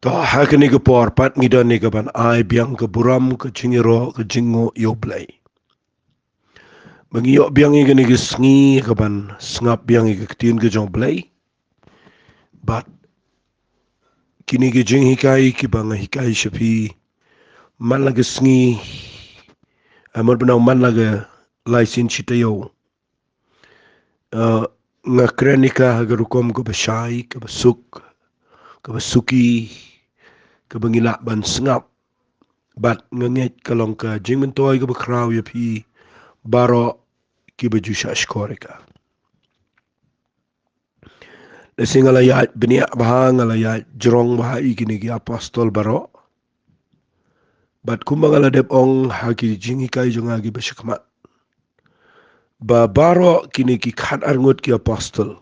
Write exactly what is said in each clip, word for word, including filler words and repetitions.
Ba ha kane ka por pat ngi don ïa ka ban ai biang ka burom, ka jingïaroh, ka jingnguh ïa U Blei. Ba ngi ïoh biang ïa kane ka sngi ka ban sngap biang ïa ka ktien ka jong U Blei. Bad kine ki jinghikai kiba nga hikai sha phi man la ka sngi, eh, mut ba nang man la ka lai sien shi taïew. Eh, nga kren ïa ka ha ka rukom kaba shai, kaba suk, kaba suki, kaba ngi lah ban sngap. Bad nga ngeit ka long ka jingmyntoi kaba khraw ïa phi baroh kiba ju shah shkor ïa ka. Lehse nga la ïaid bniah bha, nga la ïaid jrong bha ïa kine ki apostol baroh. Bad kumba nga la dep ong ha ki jinghikai jong nga kiba shakhmat, ba baroh kine ki khatar ngut ki apostol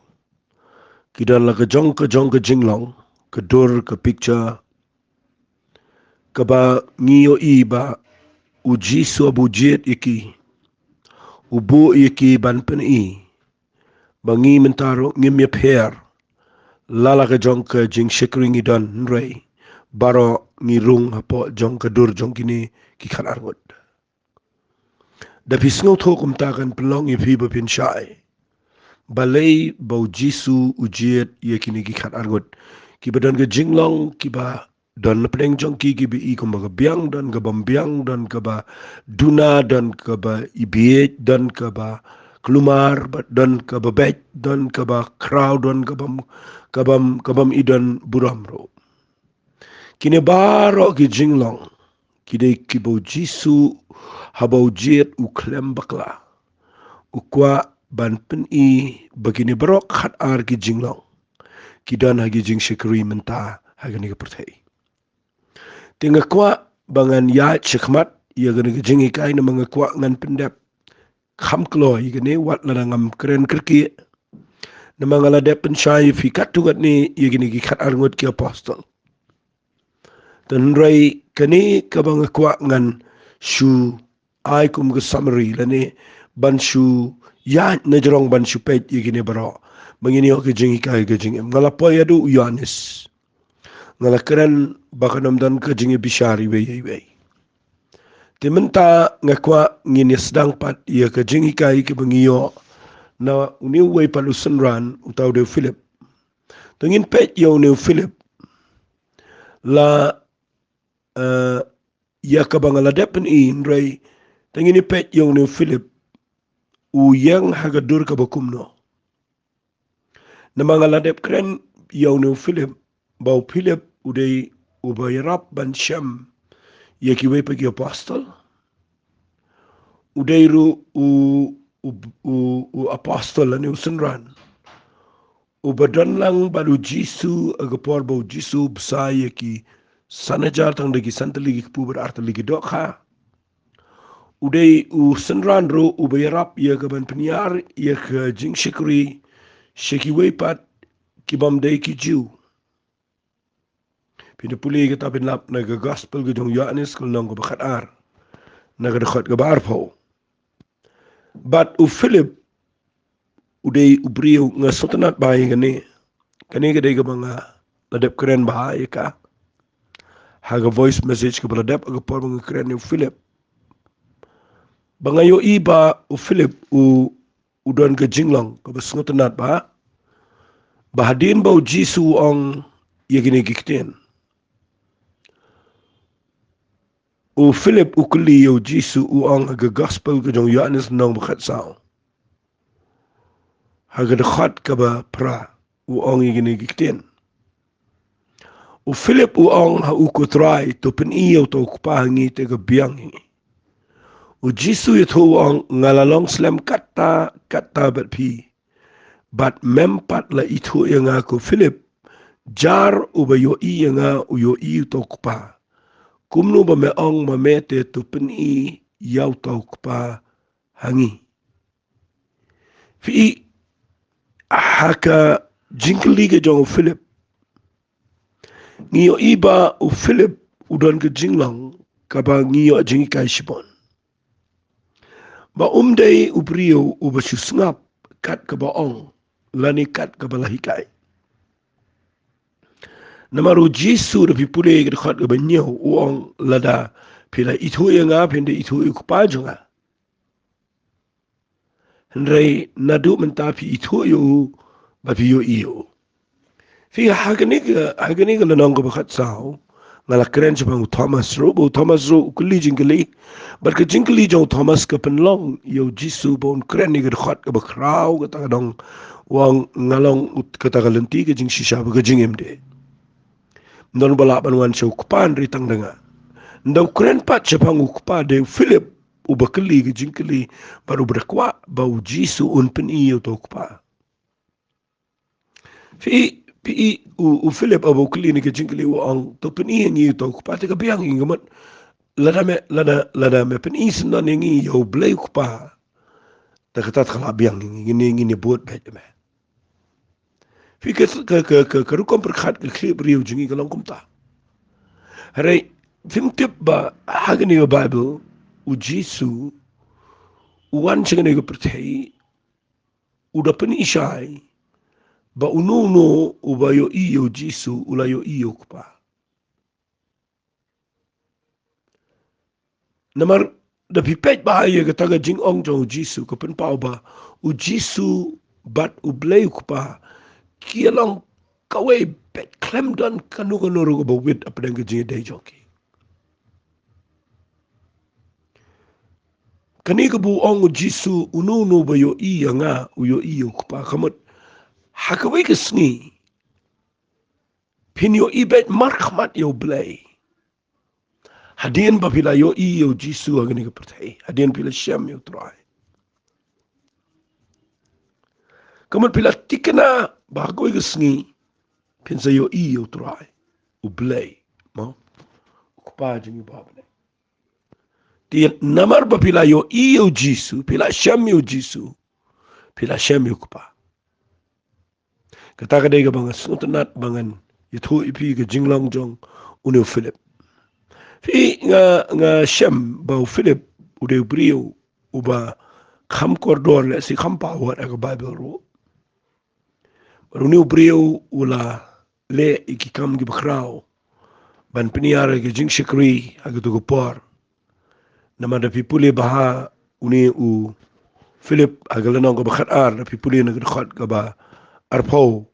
ki don la ka jong ka jong ka jinglong, ka dur, ka picture, kaba ngi ïohi ba U Jisu haba u jied ïa ki, u buh ïa ki ban pyni ba ngi mynta ruh ngim ïapher. La la ka jong ka jingshakri ngi don, hynrei baroh ngi rung hapoh jong ka dur jong kine ki khatar ngut. Da phi sngewthuh kumta kan pynlong ïa phi ba phin shai. Balei ba U Jisu u jied ïa kine ki khatar ngut kiba don ka jinglong, kiba don na pdeng jong ki kiba i kumba ka biang, don kabym biang, don kaba duna, don kaba i bieit, don kaba kulmar, bad don kaba beit, don kaba khraw, don kabym, kabym, kabym i don burom ruh. Kine baroh ki jinglong ki dei kiba U Jisu haba u jied u khlem bakla, u kwah ban pyni ba kine baroh khatar ki jinglong ki don ha ki jingshakri mynta ha kane ka pyrthei. Te nga kwah ba ngan ïaid shakhmat ïa kane ka jinghikai, namar nga kwah ngan pyndep kham kloi ïa kane, wat lada ngam kren kyrkieh. Namar nga la dep pynshai ïa phi katto katne ïa kine ki khatar ngut ki apostol. Te hynrei kane kaba nga kwah ngan shu ai kum ka summary lane ban shu ïaid na jrong ban shu peit ïa kine baroh, ba ngin ïoh ka jinghikai ka jingim. Nga la poi haduh u Ïoannis. Nga la kren ba kan ym don ka jingïabishar iwei ïa iwei. Te mynta nga kwah ngin ïa sdang pat ïa ka jinghikai kaba ngi ïoh na une uwei pat u synran, uta u dei u Philip. Te ngin peit ïa une u Philip. La, eh, ïa kaba nga la dep pyni, hynrei te ngin ïa peit ïa une u Philip, u ïeng ha ka dur kaba kumno. Namar nga la dep kren ïa une u Philip, ba u Philip u dei uba ïarap ban shem ïa kiwei pat ki apostol. U dei ruh u, u, u, u apostol lane u synran uba don lang bad u Jisu ha ka por ba u Jisu u bsa ïa ki san hajar tang da ki san tylli ki kpu bad ar tylli ki dohkha. U dei u synran ruh uba ïarap ïa ka ban pynïar ïa ka jingshakri sha kiwei pat ki bym dei ki Jiw. Phin da pule ïa kata, phin lap na ka gospel ka jong u Ïoannis, ka lynnong kaba khatar, na ka dkhot kaba arphew. Bad u Philip u dei u briew, nga sngewtynnat bha ïa kane. Kane ka dei kaba nga la dep kren bha ïa ka ha ka voice message kaba la dep ha ka por ba nga kren ïa u Philip. Ba nga ïohi ba u Philip u, u don ka jinglong kaba sngewtynnat bha, ba hadien ba u Jisu u ong ïa kine ki ktien, u Philip u kylli ïa u Jisu, u ong ha ka gospel ka jong u Ïoannis lynnong ba khatsaw, ha ka dkhot kaba phra, u ong ïa kine ki ktien. U Philip u ong ha u, ko Trai, to pyni ïa uta u Kpa ha ngi te ka biang hi. U Jisu u ïathuh u ong, nga la long slem katta katta bad phi, bad mem pat la ithuh ïa nga, ko Philip? Jar uba ïohi ïa nga u ïohi uta u Kpa. Kumno ba me ong ma me te, to pyni ïa uta u Kpa ha ngi? Phi i, ha ka jingkylli ka jong u Philip, ngi ïohi ba u Philip u don ka jinglong kaba ngi ïoh jinghikai shibun, ba um dei u briew uba shu sngap kat kaba ong lane kat kaba la hikai. Namar u Jisu da phi pule ka dkhot kaba hynñiew u ong, lada phi la ithuh ïa nga, phin da ithuh ïa u Kpa jong nga. Hynrei naduh mynta phi ithuh ïa u bad phi ïohi ïa u. Phi, ha kane ka, ha kane ka lynnong kaba khatsaw, nga la kren shaphang u Thomas ruh, ba u Thomas ruh u kylli jingkylli. Bad ka jingkylli jong u Thomas ka pynlong ïa u Jisu ba un kren ïa ka dkhot kaba khraw, kata ka dang ong, nga long u, kata ka lynti, ka jingshisha bad ka jingim de. Ym don ba lah ban wan sha u Kpa hynrei tang da nga. Ynda u kren pat shaphang u Kpa, dei u Philip uba kylli ka jingkylli bad uba da kwah ba u Jisu un pyni ïa uta u Kpa. Phi, phi, u, u Philip uba u kylli ïa kane ka jingkylli u ong, to pyni ïa ngi uta u Kpa, te ka biang ïa ngi, ka mut lada me, lada, lada me pyni syndon ïa ngi ïa u Blei u Kpa, te kata te ka la biang ïa ngi, ngin ïa, ngin ïa bud beit ïa me. Phi, ka, ka, ka, ka, ka rukom pyrkhat ka khlieh briew jong ngi ka long kumta. Hynrei phim tip ba ha kane ka Baibl u Jisu u wan sha kane ka pyrthei, u da pyni shai ba uno uno uba ïohi ïa u Jisu u la ïohi ïa u Kpa. Namar da phi peit bha ïa kata ka jingong jong u Jisu, ka pynpaw ba u Jisu bad u Blei u Kpa ki long kawei beit, khlem don kano kano ruh kaba wit hapdeng ka jingïadei jong ki. Kane kaba u ong u Jisu, uno uno uba ïohi ïa nga u ïohi ïa u Kpa, ka mut ha kawei ka sngi phin ïohi beit markhmat ïa u Blei. Hadien ba phi la ïohi ïa u Jisu ha kane ka pyrthei, hadien phi la shem ïa u Trai, ka mut phi la thikna ba ha kawei ka sngi phin sa ïohi ïa u Trai, u Blei, mo, u Kpa jong ngi uba ha bneng. Te namar ba phi la ïohi ïa u Jisu, phi la shem ïa u Jisu, phi la shem ïa u Kpa. Kata ka dei kaba nga sngewtynnat ba ngan ïathuh ïa phi ka jinglong jong une u Philip. Phi, nga, nga shem ba u Philip u dei u briew uba kham kordor, lehse kham paw ha ka Baibl ruh. Bad une u briew u la leh ïa ki kam kiba khraw ban pynïar ïa ka jingshakri ha kato ka por. Namar da phi pule bha ha une u Philip ha ka lynnong kaba khatar, da phi pule na ka dkhot kaba arphew,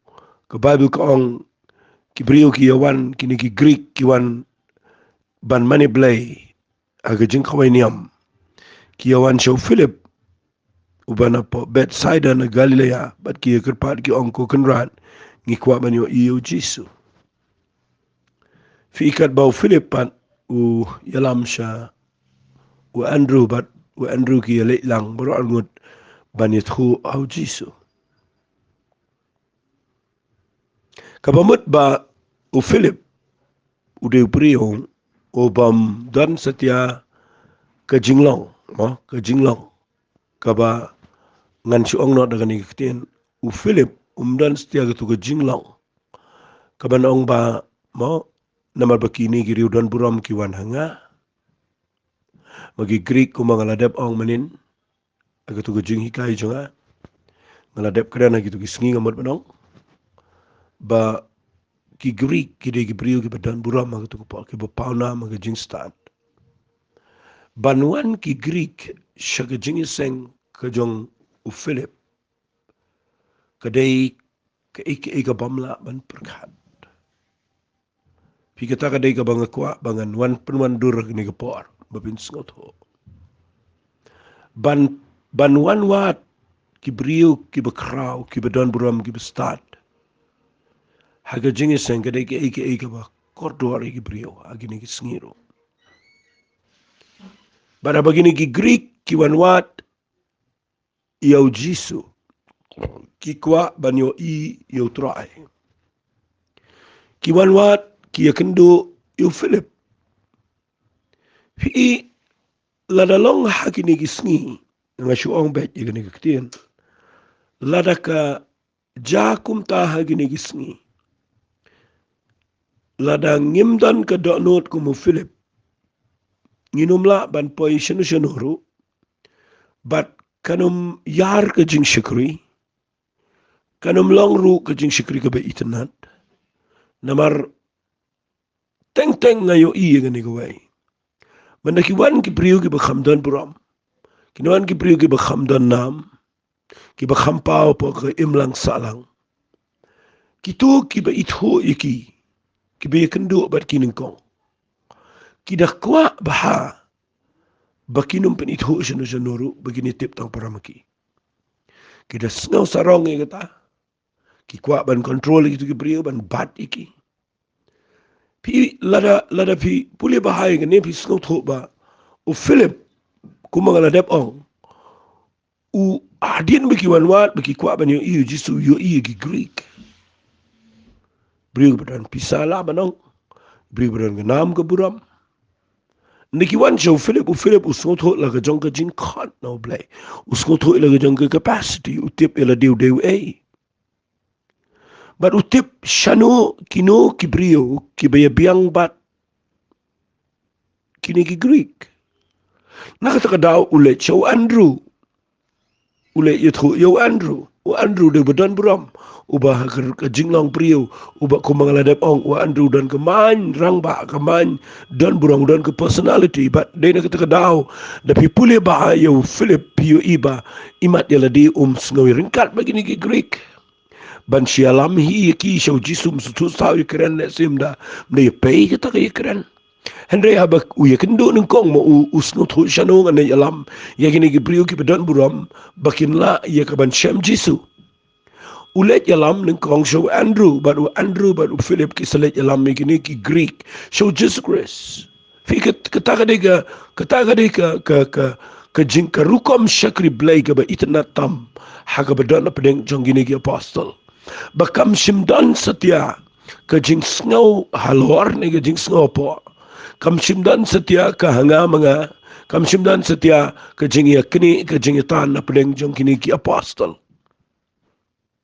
ka Baibl ka ong, ki briew ki ïa wan, kine ki Grik ki wan ban mane blei ha ka jingkhawai niam. Ki ïa wan sha u Philip uba na poh Bethsaida na Galilea, bad ki ïa kyrpad, ki ong, ko Kynrad, ngi kwah ban ïohi ïa u Jisu. Phi, katba u Philip pat u ïalam sha u Andrew, bad u Andrew ki ïa leit lang baroh arngut ban ïathuh ha u Jisu. Kaba mut ba u Philip u dei u briew u bym don satia ka jinglong, mo, ka jinglong kaba ngan shu ong noh da kane ka ktien, u Philip um don satia kato ka jinglong kaba ngan ong ba, mo, namar ba kine ki riew don burom ki wan ha nga. Ma ki Grik, kumba nga la dep ong mynnin ha kato ka jinghikai jong nga, nga la dep kren ha kito ki sngi, nga mut ban ong ba ki Grik ki dei ki briew kiba don burom ha kato ka por, kiba pawnam ha ka jingstad. Ban wan ki Grik sha ka jingïaseng ka jong u Philip ka dei kaei kaei ka bym lah ban pyrkhat. Phi, kata ka dei kaba nga kwah ba ngan wan pynwandur ha kane ka por ba phin sngewthuh. Ban, ban wan wad ki briew kiba khraw, kiba don burom, kiba stad ha ka jingïaseng ka dei kaei kaei kaba kordor ïa ki briew ha kine ki sngi ruh. Bad haba kine ki Grik ki wan wad ïa u Jisu, ki kwah ban ïohi ïa u Trai, ki wan wad, ki ïakynduh ïa u Philip. Phi, lada long ha kine ki sngi, nga shu ong beit ïa kane ka ktien, lada ka jia kumta ha kine ki sngi, lada ngim don ka dohnud kum u Philip, ngin ym lah ban poi shano shano ruh, bad kan ym ïar ka jingshakri, kan ym long ruh ka jingshakri kaba itynnad. Namar Teng teng nga ïohi ïa kane kawei. Mynta ki wan ki briew kiba kham don burom. Ki wan ki briew kiba kham don nam. Kiba kham paw hapoh ka imlang sahlang. Kito kiba ithuh ïa ki. Kiba ïakynduh bad ki nyngkong. Ki da kwah bha. Ba kin ym pynithuh shano shano ruh, ba kin ïatip tang para ma ki. Ki da sngew sarong ïa kata. Ki kwah ban control ïa kito ki briew, ban bat ïa ki. Phi lada, lada phi pule bha ïa kane phi sngewthuh ba u Philip, kumba nga la dep ong, u hadien ba ki wan wad, ba ki kwah ban ïohi ïa u Jisu, ïohi ïa ki Greek. Briew ba don pisa lah ban ong. Briew ba don ka nam ka burom. Hynda ki wan sha u Philip, u Philip u sngewthuh la ka jong ka jingkhot na u Blei. U sngewthuh la ka jong ka capacity, u tip ïa lade u dei uei. Bad u tip shano kino ki briew kiba ïa biang bad kine ki Greek. Na kata ka daw u leit sha u Andrew. U leit ïathuh ïa u Andrew. U Andrew dei ba don burom. Uba ha ka, ka jinglong briew. Uba kumba nga la dep ong, u Andrew don ka main rangbah, ka main don burom, don ka personality. Bad dei na kata ka daw, da phi pule bha ïa u Philip, phi ïohi ba imat ïa lade um sngew ïa ryngkat bad kine ki Greek. Ban shu ïalam hi ïa ki sha u Jisu, um sngewthuh sa ïa kren ne sim da, da ïa pei kata ka ïa kren. Hynrei haba u ïakynduh nyngkong ma u, u sngewthuh shano ngan ïalam ïa kine ki briew kiba don burom, ba kin lah ïa ka ban shem Jisu. U leit ïalam nyngkong sha u Andrew, bad u Andrew, bad u Philip ki sa leit ïalam ïa kine ki Greek sha u Jisu Khrist. Phi kat-, kata ka dei ka, kata ka dei ka, ka, ka, ka jing ka rukom shakri Blei kaba itynnad tam, ha kaba don hapdeng jong kine ki apostol. Ba kam shym don satia ka jingsngew halor ne ka jingsngew hapoh. Kam shym don satia ka ha nga ma nga. Kam shym don satia ka jingïaknieh, ka jingïatan hapdeng jong kine ki apostol.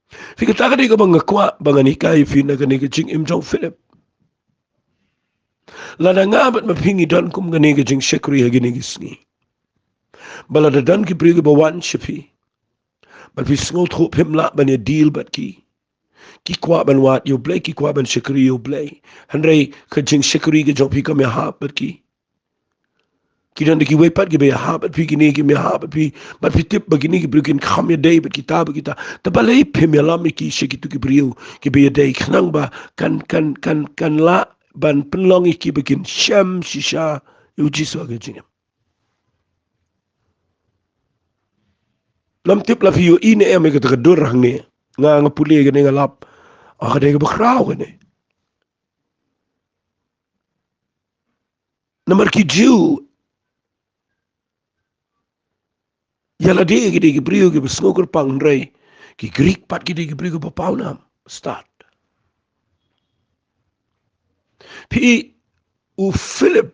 Phi, kata ka dei kaba nga kwah ba ngan hikai ïa phi na kane ka jingim jong u Philip. Lada nga bad ma phi ngi don kum kane ka jingshakri ha kine ki sngi. Ba lada don ki briew kiba wan sha phi. Bad phi sngewthuh phim lah ban ïa deal bad ki. Ki kwah ban wad ïa u Blei, ki kwah ban shakri ïa u Blei. Hynrei ka jingshakri ka jong phi kam ïahap bad ki. Ki don da kiwei pat kiba ïahap bad phi, kine kim ïahap bad phi, bad phi tip ba kine ki briew kin kham ïadei bad kita, bad kita. Te balei phim ïalam ïa ki sha kito ki briew kiba ïadei, khnang ba kan, kan, kan, kan lah ban pynlong ïa ki ba kin shem shisha ïa u Jisu ha ka jingim. Ngam tip la phi ïohi ne em ïa kata ka dur hangne. Nga, nga pule kane nga lap, ah, ka dei kaba khraw kane. Namar ki Jiw, ïa lade ki dei ki briew kiba sngew kyrpang, hynrei ki Greek pat ki dei ki briew kiba pawnam stad. Phi, u Philip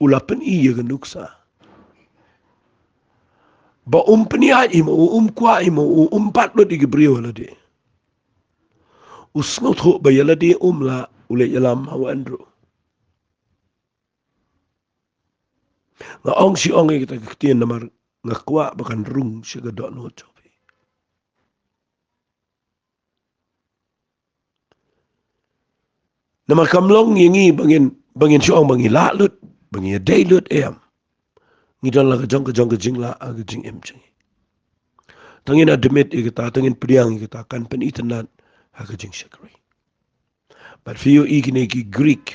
u la pyni ïa ka nuksa ba um pynïaid hi mo, u um kwah hi mo, u um bat lut ïa ki briew ïa lade. U sngewthuh ba ïa lade um lah, u leit ïalam ha u Andrew. Nga ong shi ong ïa kita ki ktien namar nga kwah ba kan rung sha ka dohnud jong phi. Namar kam long ïa ngi ba ngin, ba ngin shu ong ba ngi lah lut, ba ngi ïadei lut, em. Ngi don la ka jong ka jong ka jinglah ha ka jingim jong ngi. Tang ngin admit ïa kata, tang ngin pdiang ïa kata, kan pynitynnad ha ka jingshakri. Bad phi ïohi kine ki Greek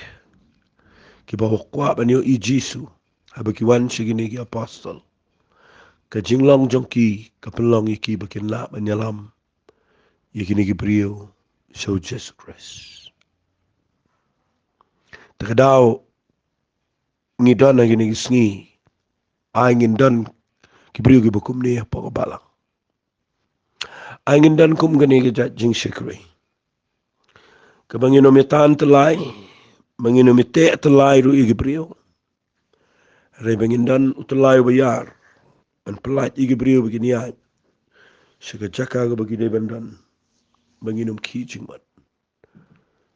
kiba kwah ban ïohi Jisu, haba ki wan sha kine ki apostol, ka jinglong jong ki ka pynlong ïa ki ba kin lah ban ïalam ïa kine ki briew sha u Jisu Khrist. Te ka daw ngi don ha kine ki sngi, ai ngin don ki briew kiba kumne hapoh ka balang. Ai ngin don kum kane ka jait jingshakri, kaba ngin ym ïa tan tyllai, ba ngin ym ïa teh tyllai ruh ïa ki briew. Hynrei ba ngin don u tyllai uba ïar ban pyllait ïa ki briew ba kin ïaid sha ka jaka kaba ki dei ban don, ba ngin ym khih jingmut.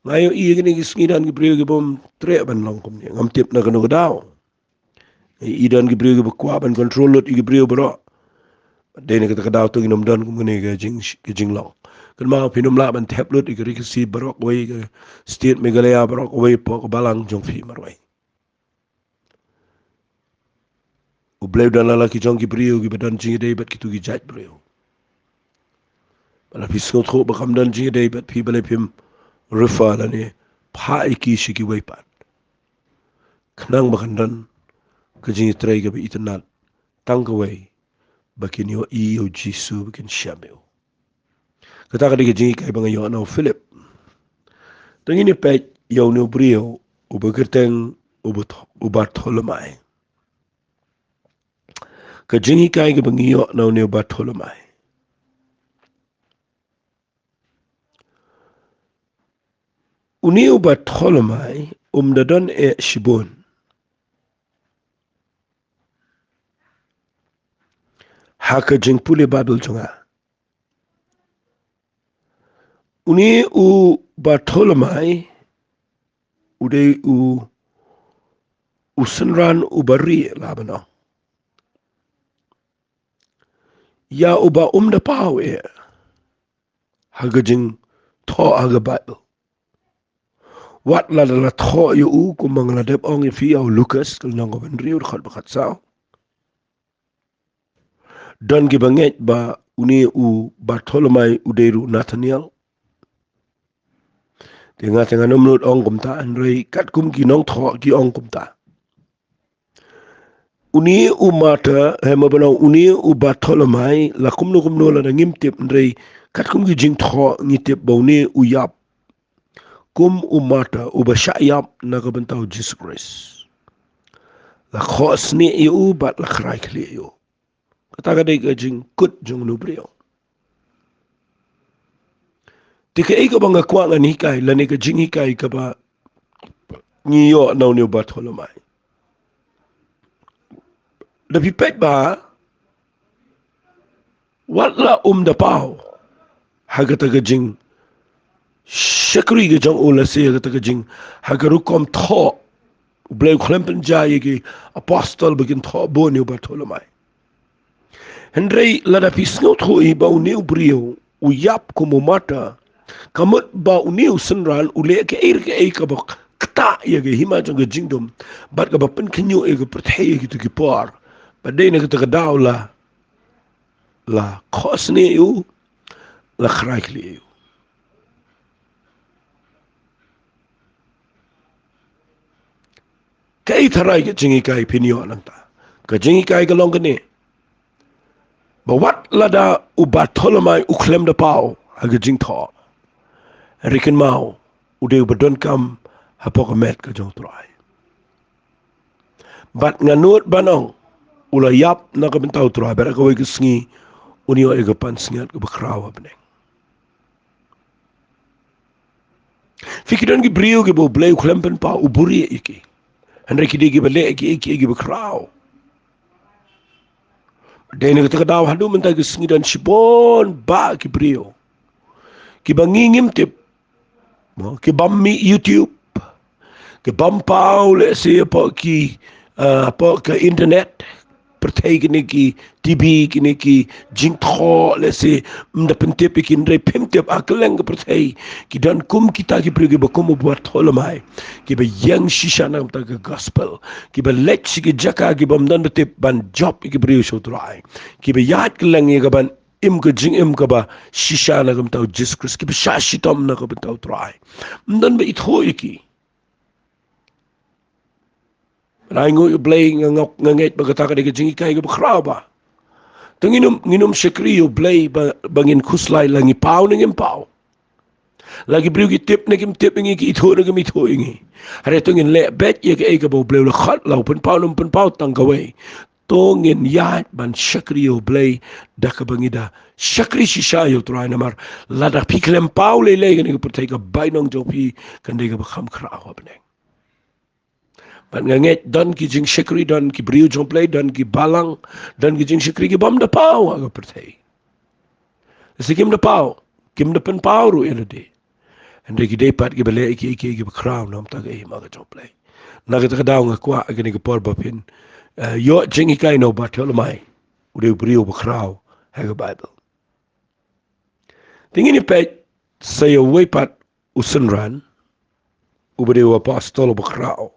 Nga ïohi ïa kine ki sngi don ki briew kibym treh ban long kumne. Ngam tip na kano ka daw. Nga ïohi don ki briew kiba kwah ban control lut ïa ki briew baroh. Dei na kata ka daw to ngin ym don kum kane ka jing, ka jinglong. Kynmaw phin ym lah ban thep lut ïa ka ri Khasi baroh kawei, ka state Meghalaya baroh kawei hapoh ka balang jong phi marwei. U Blei u don la la ki jong ki briew kiba don jingïadei bad kito ki jait briew. Ba la phi sngewthuh ba kam don jingïadei bad phi, balei phim refer lane phah ïa ki sha kiwei pat? Khnang ba kan don ka jingïatrei kaba itynnad tang kawei, ba kin ïohi ïa u Jisu, ba kin shem ïa u. Kata ka dei ka jinghikai ba nga ïoh na u Philip. Te ngin ïa peit ïa une u briew uba kyrteng u Barth-, u Bartholomai. Ka jinghikai kaba ngi ïoh na une u Bartholomai. Une u Bartholomai um da don eh shibun ha ka jingpule Baibl jong nga. Une u Bartholomai u dei u, u synran uba rieh lah ban ong. Ïa uba um da paw eh ha ka jingthoh ha ka Baibl. Wat la da la thoh ïa u, kumba nga la dep ong ïa phi, ïa u Lukas, ka lynnong kaba hynriew, dkhot ba khatsaw. Don kiba ngeit ba une u Bartholomai u dei ruh u Nathaniel. Te nga te ngan ym nud ong kumta, hynrei katkum ki nongthoh ki ong kumta. Une u martyr, eh, ma bynta une u Bartholomai, la kumno kumno la da ngim tip, hynrei katkum ki jingthoh ngi tip ba une u ïap kum u martyr uba shah ïap na ka bynta u Jisu Khrist. La khohsnieh ïa u bad la khrai khlieh ïa u. Kata ka dei ka jingkut jong une u briew. Te kaei kaba nga kwah ngan hikai, lane ka jinghikai kaba ngi ïoh na une u Bartholomai. Da phi peit ba wat la um da paw ha kata ka jingshakri ka jong u, lane ha kata ka jing, ha ka rukom thoh, U Blei u khlem pynjah ïa ki apostol ba kin thoh bun ïa u Bartholomai. Hynrei lada phi sngewthuh hi ba une u briew u ïap kum u martyr, ka mut ba une u synran u leh kaei re kaei kaba ktah ïa ka hima jong ka jingdum bad kaba pynkhynñiuh ïa ka pyrthei ïa kito ki por. Ba dei na kata ka daw la, la khohsnieh ïa u, la khrai khlieh ïa u. Kaei tharai ka jinghikai phin ïoh nangta? Ka jinghikai ka long kane, ba wat lada u Bartholomai u khlem da paw ha ka jingthoh, hynrei kynmaw, u dei uba donkam hapoh ka met ka jong u Trai. Bad nga nud ban ong, u la ïap na ka bynta u Trai, bad ha kawei ka sngi un ïoh ïa ka pansngiat kaba khraw ha bneng. Phi, ki don ki briew kiba u Blei u khlem pynpaw, u buhrieh ïa ki, hynrei ki dei kiba leh ïa ki, ïa ki, ïa kiba khraw. Dei na kata ka daw haduh mynta ka sngi don shibun bah ki briew kiba ngi ngim tip, mo, ki bym mih YouTube, ki bym paw lehse hapoh ki, ah, hapoh ka internet, pyrthei kine ki TV, kine ki jingthoh, lehse ym da pyntip ïa ki, hynrei phim tip, ha kylleng ka pyrthei ki don kum kita ki briew kiba kum u Bartholomai, kiba ïeng shisha na ka bynta ka gospel, kiba leit sha ki jaka kiba ym don ba tip ban jop ïa ki briew sha u Trai, kiba ïaid kylleng ïa ka ban im ka jingim kaba shisha na ka bynta u Jisu Khrist, kiba shah shitom na ka bynta u Trai. Ym don ba ithuh ïa ki. Bad ainguh ïa u Blei nga ngeit, nga ngeit ba kata ka dei ka jinghikai kaba khraw bah. Te ngin ym, ngin ym shakri ïa u Blei ba, ba ngin khuslai la ngi paw ne ngim paw, la ki briew ki tip ne kim tip ïa ngi, ki ithuh ne kim ithuh ïa ngi. Hynrei to ngin leh beit ïa kaei kaba u Blei u la khot, la u pynpaw ne ym pynpaw, tang kawei. To ngin ïaid ban shakri ïa u Blei da kaba ngi da shakri shisha ïa u Trai, namar lada phi khlem paw lei lei, kane ka pyrthei ka bainong jong phi kan dei kaba kham khraw ha bneng. Bad nga ngeit don ki jingshakri, don ki briew jong u Blei, don ki balang, don ki jingshakri ki bym da paw ha ka pyrthei. Lehse kim da paw, kim da pynpaw ruh ïa lade, hynrei ki dei pat kiba leh ïa ki, ïa ki, ïa kiba khraw na ka bynta ka hima ka jong u Blei. Na kata ka daw nga kwah ha kane ka por ba phin, eh, ïoh jinghikai na u Bartholomai, u dei u briew ba khraw ha ka Baibl. Te ngin ïa peit sa ïa uwei pat u synran, uba dei u apostol uba khraw.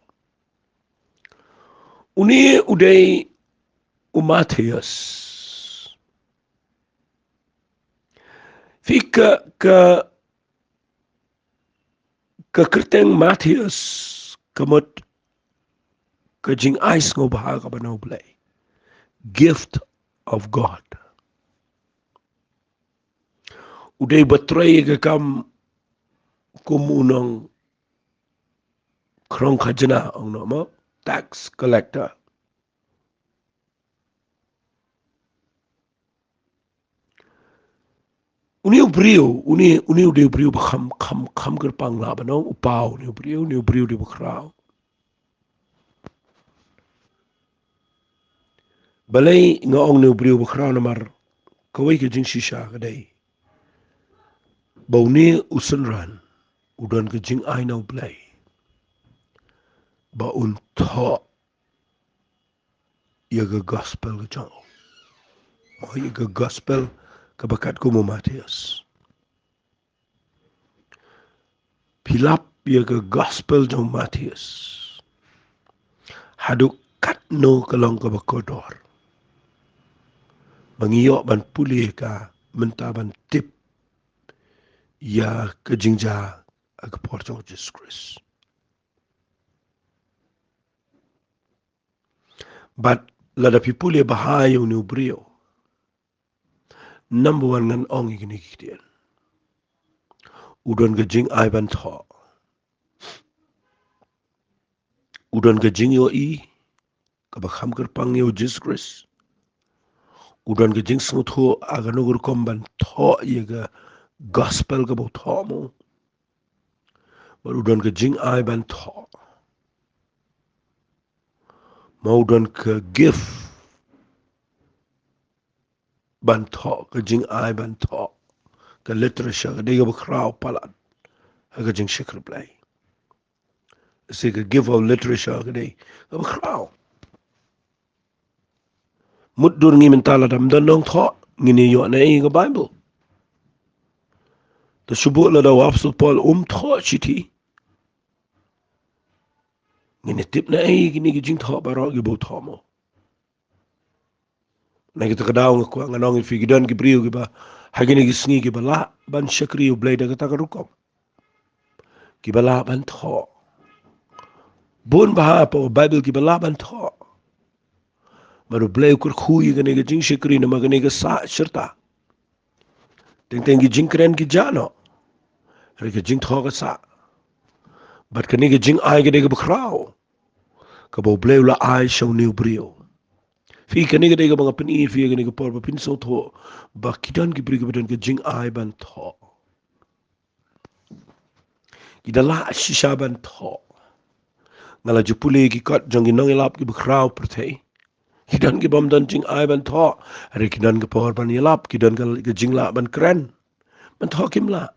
Une u dei u Mathaios. Phi, ka, ka, ka kyrteng Mathaios ka mut ka jingai sngewbha kaba na U Blei. Gift of God. U dei ba trei ka kam kum u nongkhrong khajna, ong noh mo, tax collector. Une u briew, une, une u dei u briew ba kham, kham, kham kyrpang lah ban ong, u paw une u briew, une u briew u dei ba khraw. Balei nga ong une u briew ba khraw? Namar kawei ka jingshisha ka dei ba une u synran u don ka jingai na U Blei ba un thoh ïa ka gospel ka jong u. Mo, ïa ka gospel kaba katkum u Mathaios. Phi lap ïa ka gospel jong u Mathaios, haduh katno ka long kaba kordor ba ngi ïoh ban pule ïa ka mynta ban tip ïa ka jingjia ha ka por jong u Jisu Khrist. Bad lada phi pule bha ïa une u briew, number one, ngan ong ïa kine ki ktien: u don ka jingai ban thoh. U don ka jingïohi kaba kham kyrpang ïa u Jisu Khrist. U don ka jingsngewthuh ha kano ka rukom ban thoh ïa ka gospel kaba u thoh mo. Bad u don ka jingai ban thoh. Mo, u don ka gift ban thoh, ka jingai ban thoh. Ka literature ka dei kaba khraw palat ha ka jingshakri Blei. Lehse ka gift of literature ka dei kaba khraw. Mutdur ngi mynta lada ym don nongthoh, ngin ïoh na ei ka Bible? Te shu buh lada u Apostol Paul um thoh shithi, ngin ïa tip na ei kine ki jingthoh baroh kiba u thoh mo? Na kata ka daw nga kwah ngan ong ïa phi, ki don ki briew kiba ha kine ki sngi kiba lah ban shakri U Blei da kata ka rukom. Kiba lah ban thoh. Bun bha hapoh Bible kiba lah ban thoh. Bad U Blei u kyrkhu ïa kane ka jingshakri namar kane ka sah shirta. Teng teng ki jingkren ki jah noh. Hynrei ka jingthoh ka sah. Bad kane ka jingai ka dei kaba khraw kaba U Blei u la ai sha une u briew. Phi, kane ka dei kaba nga pyni ïa phi ha kane ka por ba phin sngewthuh ba ki don ki briew kiba don ka jingai ban thoh. Ki da lah shisha ban thoh. Nga la ju pule ki kot jong ki nongïalap kiba khraw pyrthei. Ki don kibym don jingai ban thoh, hynrei ki don ka por ban ïalap, ki don ka, ka jinglah ban kren, ban thoh kim lah.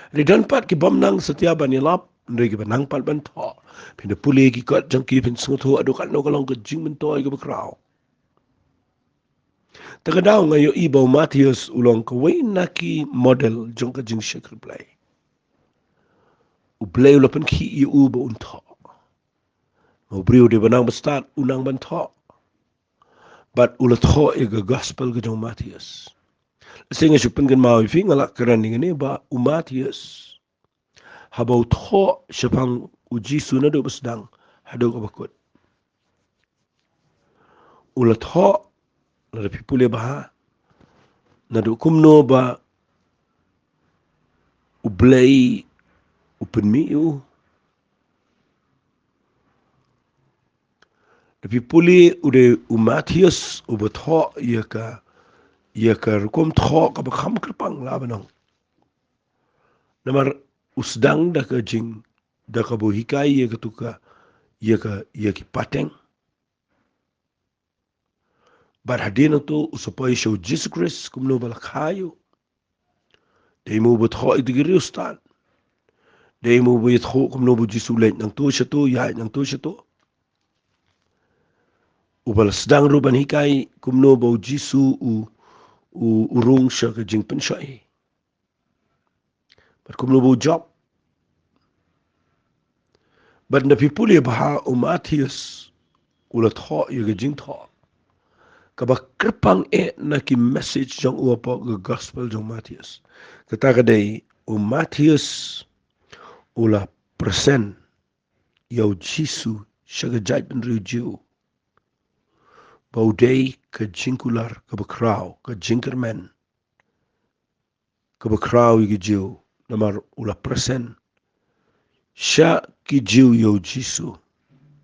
Hynrei don pat kibym nang satia ban ïalap, hynrei kiba nang pat ban thoh. Phin da pule ki kot jong ki, phin sngewthuh haduh katno ka long ka jingmyntoi kaba khraw. Te ka daw nga ïohi ba u Mathaios u long kawei na ki model jong ka jingshakri Blei. U Blei u la pynkhih ïa u ba un thoh. Ma u briew u dei ba nang ba stad, u nang ban thoh. Bad u la thoh ïa ka gospel ka jong u Mathaios. Lehse nga shu pynkynmaw ïa phi, nga la kren ïa kane ba u Mathaios, haba u thoh shaphang u Jisu naduh ba sdang haduh kaba kut, u la thoh, lada phi pule bha, naduh kumno ba U Blei u pynmih ïa u. Lada phi pule, u dei u Mathaios uba thoh ïa ka, ïa ka rukom thoh kaba kham kyrpang lah ban ong. Namar u sdang da ka jing, da kaba u hikai ïa katu ka, ïa ka, ïa ki pateng. Bad hadien nangta u sa poi sha u Jisu Khrist kumno ba la kha ïa u. Dei mo uba thoh ïa ki riewstad. Dei mo uba ïathuh kumno ba u Jisu u leit nangto shato, ïaid nangto shato. Uba la sdang ruh ban hikai kumno ba u Jisu u, u, u rung sha ka jingpynshoi. Bad kumno ba u jop. Bad nda phi pule bha, u Mathaios u la thoh ïa ka jingthoh kaba kyrpang eh na ki message jong u hapoh ka gospel jong u Mathaios. Kata ka dei, u Mathaios u la present ïa u Jisu sha ka jaitbynriew Jiw ba u dei ka jingkular kaba khraw, ka jingkyrmen kaba khraw ïa ki Jiw, namar u la present sha ki Jiw ïa u Jisu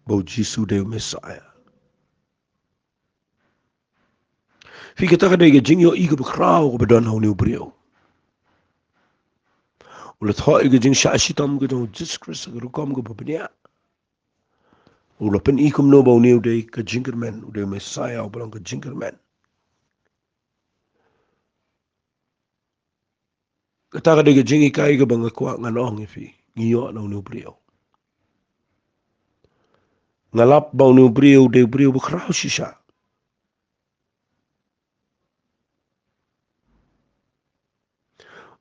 ba u Jisu u dei u Messiah. Phi, kata ka dei ka jingïohi kaba khraw kaba don ha une u briew. U la thoh ïa ka jingshah shitom ka jong u Jisu Khrist ha ka rukom kaba bniah. U la pyni kumno ba une u dei ka jingkyrmen, u dei u Messiah uba long ka jingkyrmen. Kata ka dei ka jinghikai kaba nga kwah ngan ong ïa phi, ngi ïoh na une u briew. Nga lap ba une u briew u dei u briew ba khraw shisha.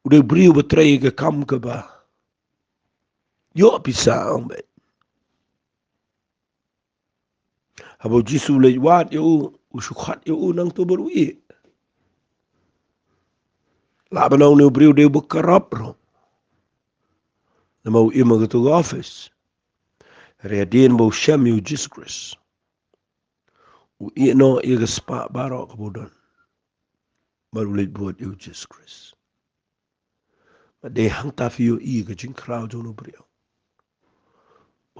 U dei u briew ba trei ka kam kaba ïoh pisa, ong beit. Haba u Jisu u leit wad ïa u, u shu khot ïa u nangta bad u ïeh. Lah ban ong une u briew u dei uba corrupt ruh. Namar u im ha kato ka office. Hynrei hadien ba u shem ïa u Jisu Khrist, u ïeh noh ïa ka spah baroh kaba u don bad u leit bud ïa u Jisu Khrist. Bad dei hangta phi ïohi ka jingkhraw jong une u briew.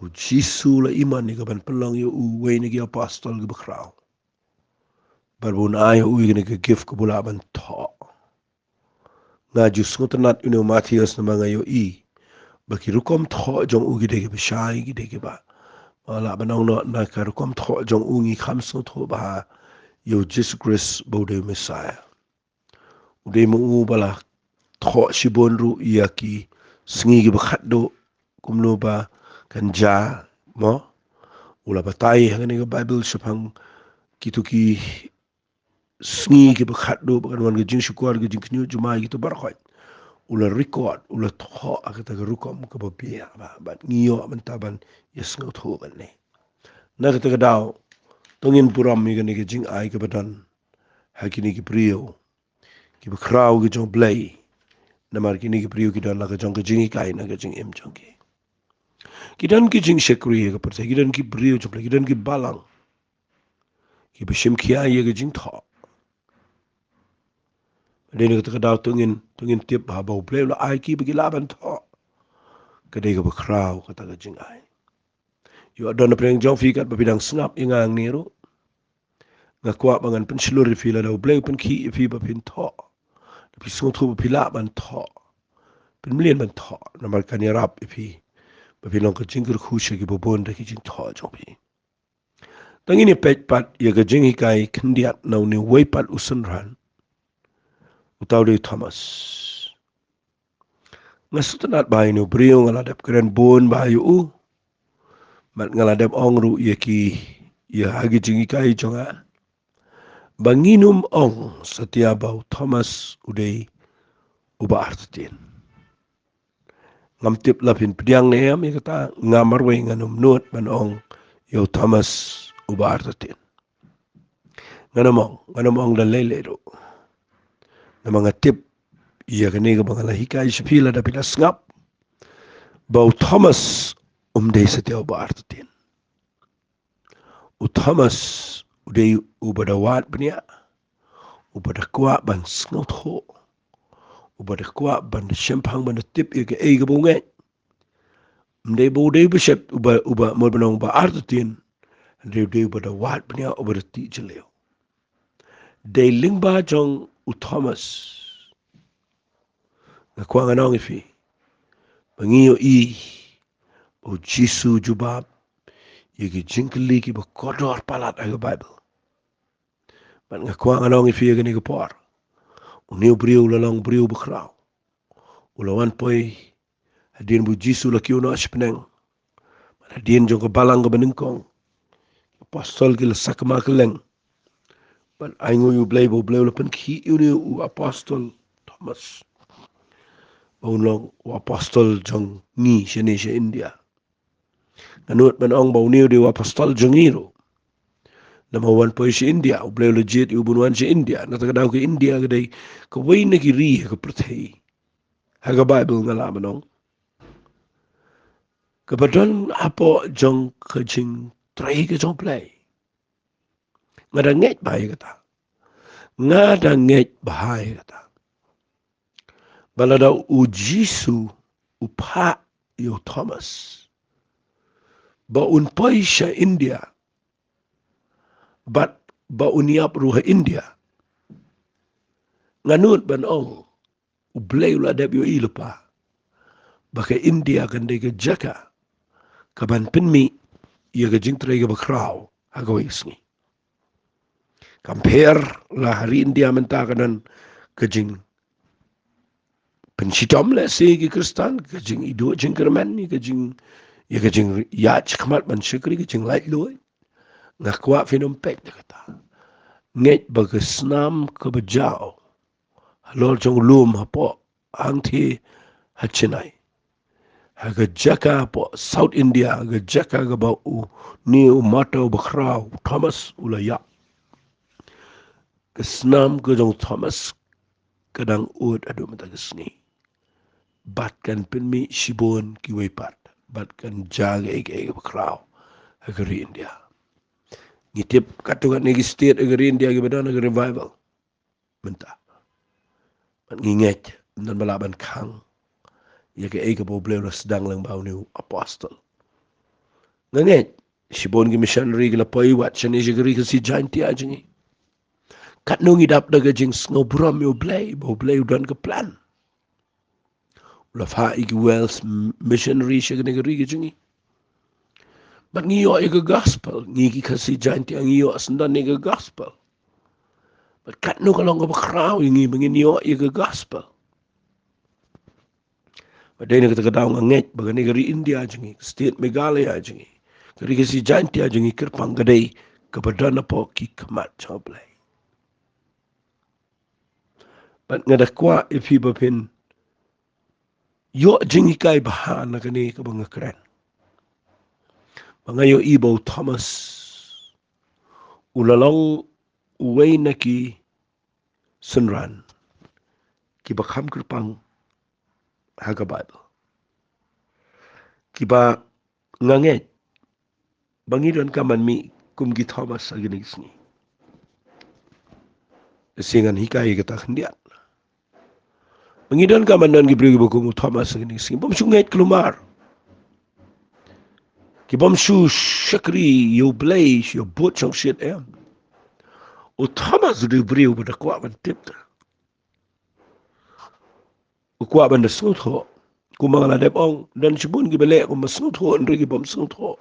U Jisu u la ïohi ïa ka ban pynlong ïa u uwei na ki apostol kiba khraw. Bad ba un ai ïa u ïa kane ka gift kaba u lah ban thoh. Nga ju sngewtynnat ïa une u Mathaios namar nga ïohi ba ki rukom thoh jong u ki dei kiba shai, ki dei kiba, nga lah ban ong noh, na ka rukom thoh jong u ngi kham sngewthuh bha ïa u Jisu Khrist ba u dei u Messiah. U dei ma u ba la thoh shibun ruh ïa ki sngi kiba khatduh, kumno ba kan jia, mo. U la batai ha kane ka Baibl shaphang kito ki sngi kiba khatduh ba kan wan ka jingshukor, ka jingkhynñiuh jumai, kito baroh. U la record, u la thoh ha kata ka rukom kaba biang bha, bad ngi ïoh mynta ban ïa sngewthuh kane. Na kata ka daw, to ngin burom ïa kane ka jingai kaba don ha kine ki briew kiba khraw ki jong u Blei. Namar kine ki briew ki don la ka jong ka jinghikai na ka jingim jong ki. Ki don ki jingshakri ha ka pyrthei, ki don ki briew jong u Blei, ki don ki balang kiba shim khia ïa ka jingthoh. Dei na kata ka daw to ngin, to ngin tip bha ba u Blei u la ai ki ba ki lah ban thoh. Ka dei kaba khraw kata ka jingai. Ïoh don na pdeng jong phi katba phi dang sngap ïa nga hangne ruh. Nga kwah ba ngan pynshlur ïa phi, lada u Blei u pynkhih ïa phi ba phin thoh, da phi sngewthuh ba phi lah ban thoh, pynmlien ban thoh, namar kan ïarap ïa phi ba phin long ka jingkyrkhu sha kiba bun da ki jingthoh jong phi. Tang ngin ïa peit pat ïa ka jinghikai khyndiat na une uwei pat u synran, uta u dei u Thomas. Nga sngewtynnat bha ïa une u briew, nga la dep kren bun bha ïa u. Bad nga la dep ong ruh ïa ki, ïa ha ki jinghikai jong nga, ba ngin ym ong satia ba u Thomas u dei uba artatien. Ngam tip la phin pdiang ne em ïa kata, nga marwei ngan ym nud ban ong ïa u Thomas uba artatien. Ngan ym ong, ngan ym ong da lei lei ruh. Namar nga tip ïa kane kaba nga la hikai sha phi, lada phi la sngap, ba u Thomas um dei satia uba artatien. U Thomas u dei uba da wad bniah, uba da kwah ban sngewthuh, uba da kwah ban da shemphang, ban da tip ïa kaei kaba u ngeit. Ym dei ba u dei uba shet, uba, uba, mo ban ong uba artatien, hynrei u dei uba da wad bniah, uba da tih jylliew. Dei lyngba jong u Thomas nga kwah ngan ong ïa phi ba ngi ïohi ba u Jisu u jubab ïa ki jingkylli kiba kordor palat ha ka Baibl. Bad nga kwah ngan ong ïa phi ïa kane ka por, une u briew u la long briew bakhraw. U la wan poi hadien ba u Jisu u la kiew noh sha bneng. Bad hadien jong ka balang kaba nyngkong, ki apostol ki la sakma kylleng. Bad ainguh ïa u Blei ba u Blei u la pynkhih ïa une u apostol Thomas. ba un long u apostol jong ngi shane sha India. Nga nud ban ong ba une u dei u apostol jong ngi ruh. Namar u wan poi sha India, U Blei u la jied ïa u ban wan sha India. Na kata ka daw ka India ka dei kawei na ki ri ha ka pyrthei, ha ka Baibl nga lah ban ong, kaba don hapoh jong ka jingtrei ka jong U Blei. Nga da ngeit bha ïa kata. Nga da ngeit bha ïa kata. Ba lada u Jisu u phah ïa u Thomas ba un poi sha India, bad ba un ïap ruh ha India, nga nud ban ong, U Blei u la dep ïohi lypa ba ka India kan dei ka jaka kaban pynmih ïa ka jingtrei kaba khraw ha kawei ka sngi. Kam pher la ha ri India mynta ka don ka jingpynshitom lehse ki Khristan, ka jingïaduh jingkyrmen, ka jing, ïa ka jingïaid shakhmat ban shakri, ka jinglaitluid. Nga kwah phin ym peit da kata. Ngeit ba ka snam kaba jaw halor jong u lum hapoh hangtei ha Chennai, ha ka jaka hapoh South India, ha ka jaka kaba une u martyr uba khraw u Thomas u la ïap, ka snam ka jong u Thomas ka dang ud haduh mynta ka sngi. Bad kan pynmih shibun kiwei pat, bad kan jia kaei kaei kaba khraw ha ka ri India. Ngi tip katto katne ki state ha ka ri India kiba don ha ka revival mynta. Bad ngi ngeit ym don ba lah ban khang ïa kaei kaba U Blei u la sdang lyngba une u apostol. Nga ngeit shibun ki missionary ki la poi wat shane sha ka ri Khasi Jaintia jong ngi. Katno ngi dap da ka jingsngewburom ïa U Blei ba U Blei u don ka plan. U la phah ïa ki Welsh missionary sha kane ka ri ka jong ngi. Bad ngi ïoh ïa ka gospel, ngi ki Khasi Jaintia ngi ïoh syndon ïa ka gospel. Bad katno ka long kaba khraw ïa ngi ba ngin ïoh ïa ka gospel. Bad dei na kata ka daw nga ngeit ba kane ka ri India jong ngi, ka state Meghalaya jong ngi, ka ri Khasi Jaintia jong ngi kyrpang ka dei kaba don hapoh ki khmat jong U Blei. Bad nga da kwah ïa phi ba phin ïoh jinghikai bha na kane kaba nga kren. Ba nga ïohi ba u Thomas u la long uwei na ki synran kiba kham kyrpang ha ka Baibl, kiba nga ngeit ba ngi donkam ban mih kum ki Thomas ha kine ki sngi. Te ngan hikai kata khyndiat. Ba ngi donkam ban don ki briew kiba kum u Thomas ha kine ki sngi. Bym shu ngeit kulmar, ki bym shu shakri ïa U Blei sha bud shongshit, em. U Thomas u dei u briew ba da kwah ban tip, da u kwah ban da sngewthuh. Kumba nga la dep ong, don shibun kiba leh kumba sngewthuh, hynrei ki bym sngewthuh.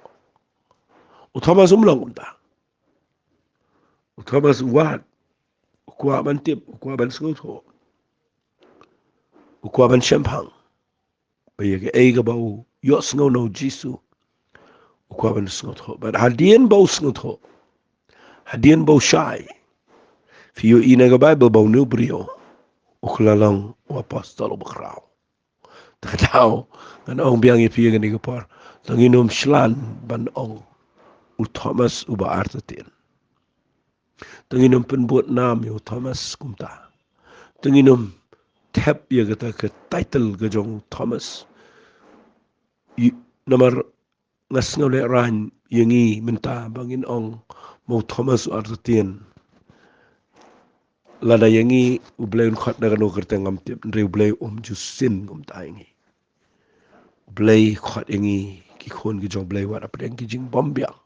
U Thomas um long kumta. U Thomas u wad, u kwah ban tip, u kwah ban sngewthuh, u kwah ban shemphang. Ba ïa kaei kaba u ïohsngew na u Jisu u kwah ban sngewthuh. Bad hadien ba u sngewthuh, hadien ba u shai, phi ïohi na ka Baibl ba une u briew u kylla long u apostol uba khraw. Te ka daw ngan ong biang ïa phi ha kane ka por, to ngin ym shlan ban ong u Thomas uba artatien. To ngin ym pynbud nam ïa u Thomas kumta. To ngin ym thep ïa kata ka title ka jong u Thomas. Namar nga sngew lehraiñ ïa ngi mynta ba ngin ong ma u Thomas u artatien. Lada ïa ngi U Blei un khot da kano ka kyrteng ngam tip, hynrei U Blei um ju sin kumta ïa ngi. U Blei khot ïa ngi ki khun ki jong U Blei wat hapdeng ki jingbymbiang.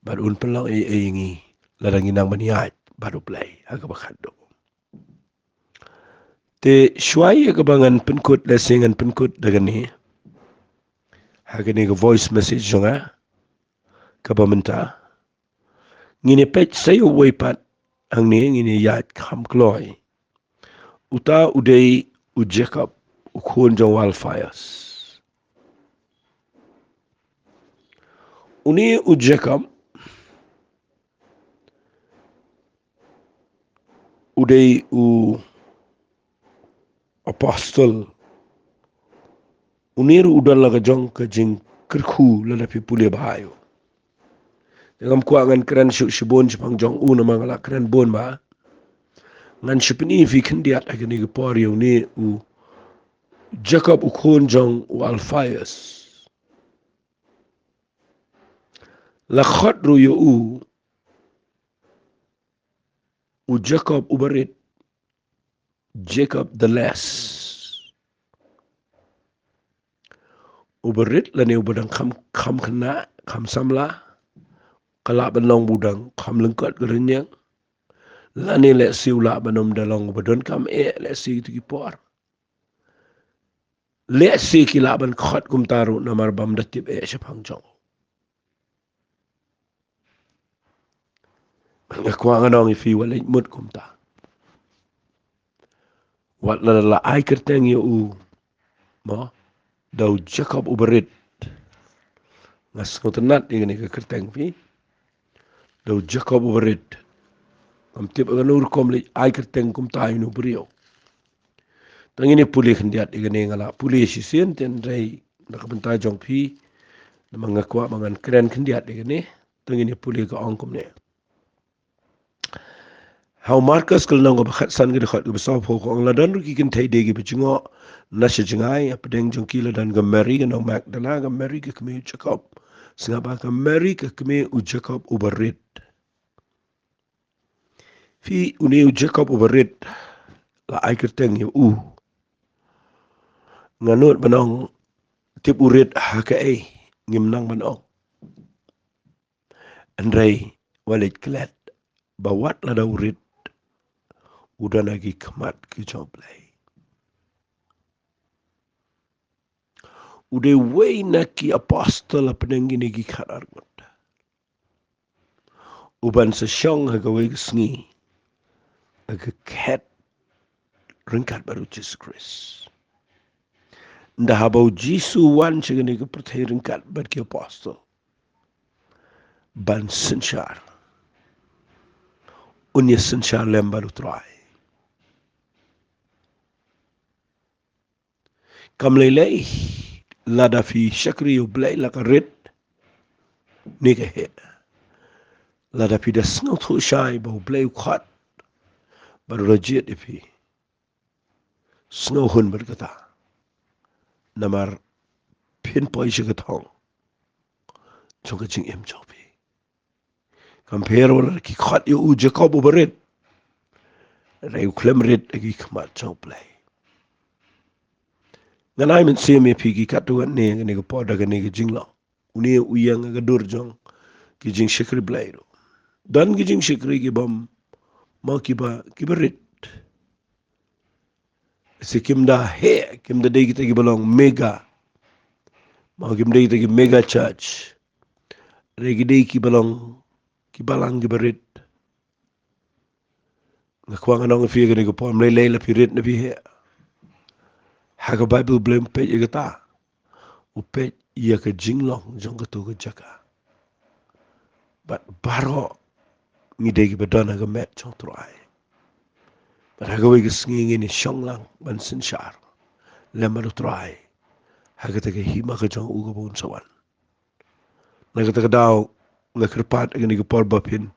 Bad un pynlong ei ei ïa ngi lada ngi nang ban ïaid bad U Blei ha kaba khatduh. Te shuwa ïa kaba ngan pynkut, lehse ngan pynkut da kane ha kane ka voice message jong nga kaba mynta. Ngin ïa peit sa uwei pat hangne, ngin ïa ïaid kham kloi. Uta u dei u Jacob, u khun jong u Alphaeus. Une u Jacob u dei u apostol Une ruh u don la ka jong ka jingkyrkhu lada phi pule bha ïa u. Te ngam kwah ngan kren shuh shibun shaphang jong u namar nga la kren bun bha. Ngan shu pyni ïa phi khyndiat ha kane ka por ïa une u Jakob u khun jong u Alphaeus. La khot ruh ïa u u Jakob uba rit, Jacob the Less. Uba rit lane uba dang kham, kham khynnah, kham samla, ka lah ban long ba u dang kham lyngkot ka rynïeng, lane lehse u lah ban ym da long uba donkam eh, lehse kito ki por. Lehse ki lah ban khot kumta ruh namar bym da tip eh shaphang jong u. Nga kwah ngan ong ïa phi, wat leit mut kumta. Wat la, la ai kyrteng ïa u, mo, da u Jakob uba rit. Nga sngewtynnat ïa kane ka kyrteng phi, da u Jakob uba rit. Ngam tip ha kano rukom leit ai kyrteng kumta ïa une u briew. Tang ïa kane pule khyndiat ïa kane, nga la pule shisien, hynrei na ka bynta jong phi, namar nga kwah ba ngan kren khyndiat ïa kane. Tang ïa kane pule ka ong kumne. Ha u Markos ka lynnong kaba khatsan ka dkhot kaba sawphew ka ong, la don ruh ki kynthei de kiba jngoh na sha jngai, hapdeng jong ki la don ka Mari ka nong Magdala, ka Mari ka kmie u Jakob, sngap bha, ka Mari ka kmie u Jakob uba rit. Phi, une u Jakob uba rit, la ai kyrteng ïa u. Nga nud ban ong, tip u rit ha kaei, ngim nang ban ong. Hynrei wat leit klet ba wat lada u rit, u don ha ki khmat ki jong U Blei. U dei uwei na ki apostol hapdeng kine ki khatar ngut uban sa shong ha kawei ka sngi ha ka khet ryngkat bad U Jisu Khrist. Ynda haba U Jisu u wan sha kane ka pyrthei ryngkat bad ki apostol ban synshar, un ïa synshar lem bad U Trai. Kam lei lei lada phi shakri ïa U Blei la ka rit ne ka heh. Lada phi da sngewthuh shai ba U Blei u khot bad u la jied ïa phi, sngewhun bad kata, namar phin poi sha ka thong jong ka jingim jong phi. Kam pher wat la ki khot ïa u Jakob uba rit, hynrei u khlem rit ha ki khmat jong U Blei. Ngan ai mynsiem ïa phi ki katto katne kane ka por da kane ka jinglong. Une u ïeng ha ka dur jong ki jingshakri Blei ruh. Don ki jingshakri ki bym, mo, kiba, kiba rit. Lehse kim da heh, kim da dei kita kiba long mega, mo, kim dei kita ki mega church. Hynrei ki dei kiba long ki balang kiba rit. Nga kwah ngan ong ïa phi kane ka por, ym lei lei la phi rit ne phi heh. Ha ka Baibl U Blei um peit ïa kata. U peit ïa ka jinglong jong kato ka jaka. Bad baroh ngi dei kiba don ha ka met jong U Trai. Bad ha kawei ka sngi ngin ïa shong lang ban synshar lem bad U Trai ha kata ka hima ka jong u kaba un sa wan. Na kata ka daw nga kyrpad ha kane ka por ba phin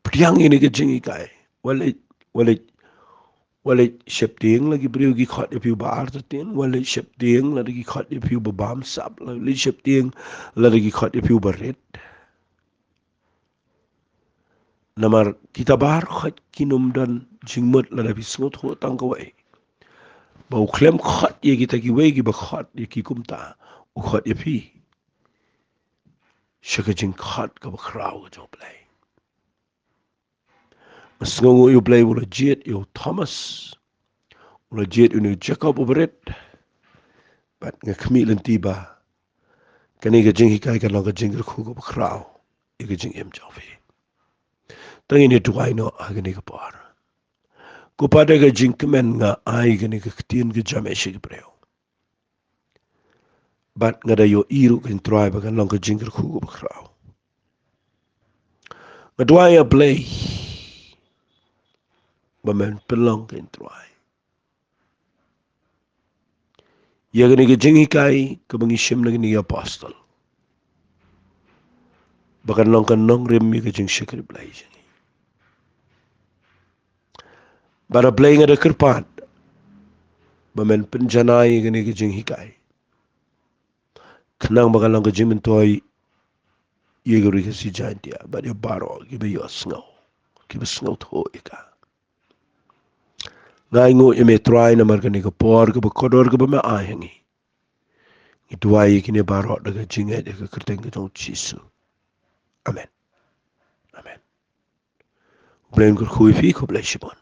pdiang ïa kane ka jinghikai. Wat leit, wat leit, wat leit sheptieng la ki briew ki khot ïa phi uba artatien, wat leit sheptieng lada ki khot ïa phi uba bamsap, wat leit sheptieng lada ki khot ïa phi uba rit. Namar kita baroh kin ym don jingmut lada phi sngewthuh tang kawei ba u khlem khot ïa kita kiwei kiba khot ïa ki kumta, u khot ïa phi sha ka jingkhot kaba khraw ka jong U Blei. Nga sngewnguh ïa U Blei u la jied ïa u Thomas, u la jied ïa une u Jakob uba rit. Bad nga khmih lynti ba kane ka jinghikai kan long ka jingkyrkhu kaba khraw ïa ka jingim jong phi. Tang ngin ïa duwai noh ha kane ka por. Ko Pa, da ka jingkmen nga ai kane ka ktien ka jam eh sha ki briew. Bad nga da ïohi ruh, ko Trai, ba kan long ka jingkyrkhu kaba khraw. Nga duwai, A Blei, ba men pynlong, ko Trai, ïa kane ka jinghikai kaba ngi shim na kine ki apostol, ba kan long ka nongrim ïa ka jingshakri Blei jong ngi. Bad A Blei, nga da kyrpad ba men pynjanai ïa kane ka jinghikai, khnang ba kan long ka jingmyntoi ïa ka Ri Khasi Jaiñtia bad ïa baroh kiba ïohsngew, kiba sngewthuh ïa ka. Nga ainguh ïa me Trai namar kane ka por kaba kordor kaba me ai ha ngi. Ngi duwai ïa kine baroh da ka jingngeit ha ka kyrteng ka jong U Jisu. Amen. Amen. U Blei un kyrkhu ïa phi, khublei shibun.